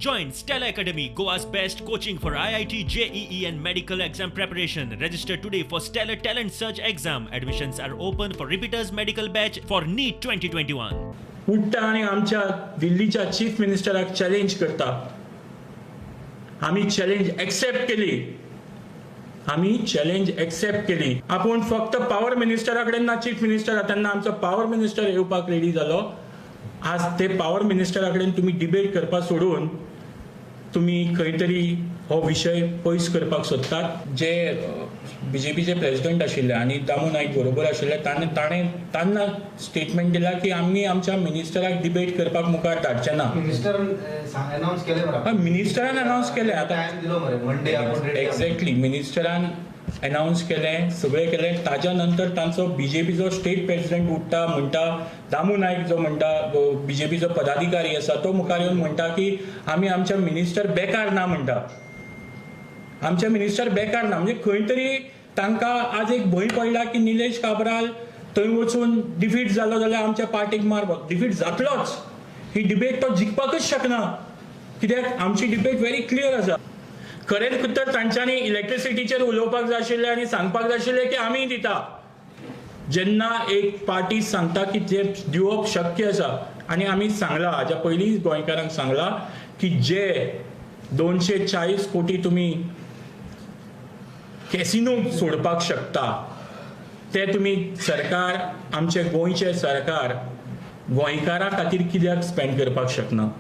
Join Stellar Academy, Goa's best coaching for IIT, JEE, and medical exam preparation. Register today for Stellar Talent Search exam. Admissions are open for repeaters medical batch for NEET 2021. उठ्ठा आनी आमच्या दिल्लीच्या chief मिनिस्टराक challenge करता. आमी challenge accept केली, आमी challenge accept केली. आपूण फक्त पावर मिनिस्टरा कडेन ना चीफ मिनिस्टर, तेन्ना आमचो पावर मिनिस्टर येवपाक रेडी जालो. आज ते पावर मिनिस्टरा कडेन तुमी डिबेट करपा सोडून तुमी खंय तरी हो विशय पयस करपाक सोदतात. जे बीजेपीचे प्रेसिडेंट आशिल्ले आनी दामू नायक बरोबर आशिल्ले, ताणें तान्ना स्टेटमेंट दिला की आमी आमच्या मिनिस्टराक डिबेट करपाक मुखार धाडचे ना. मिनिस्टरान अनाउन्स केले मरे. हय, मिनिस्टरान अनाउन्स केलें आतां. टायम दिलो मरे, मंडे आपूण रेडी. एक्झॅक्टली, मिनिस्टरान अनाउन्स केलें, सगळें केलें. ताज्या नंतर तांचो बीजेपीचो स्टेट प्रेसिडेंट उठ्ठा, म्हणटा, दामू नायक जो म्हणटा, बीजेपीचो पदाधिकारी आसा, तो मुखार येवन म्हणटा की आमी आमच्या मिनिस्टर बेकार ना म्हणटा, आमचे मिनिस्टर बेकार ना. म्हणजे खंय तरी तांकां आज एक भंय पडला की निलेश काब्राल थंय वचून डिफीट जालो जाल्यार आमच्या पार्टीक मार. डिफीट जातलोच, ही डिबेट तो जिखपाकच शकना, कित्याक आमची डिबेट व्हेरी क्लियर आसा. खरेंच तर तांच्यांनी इलेक्ट्रिसिटीचेर उलोवपाक जाय आशिल्लें आनी सांगपाक जाय आशिल्लें की आमी दिता. जेन्ना एक पार्टी सांगता की जे दिवप शक्य आसा, आनी आमी सांगलां हाज्या पयलीं गोंयकारांक सांगलां की जे 240 कोटी तुमी कॅसिनो सोडपाक शकता, ते तुमी सरकार, आमचें गोंयचें सरकार गोंयकारां खातीर कित्याक स्पेंड करपाक शकना?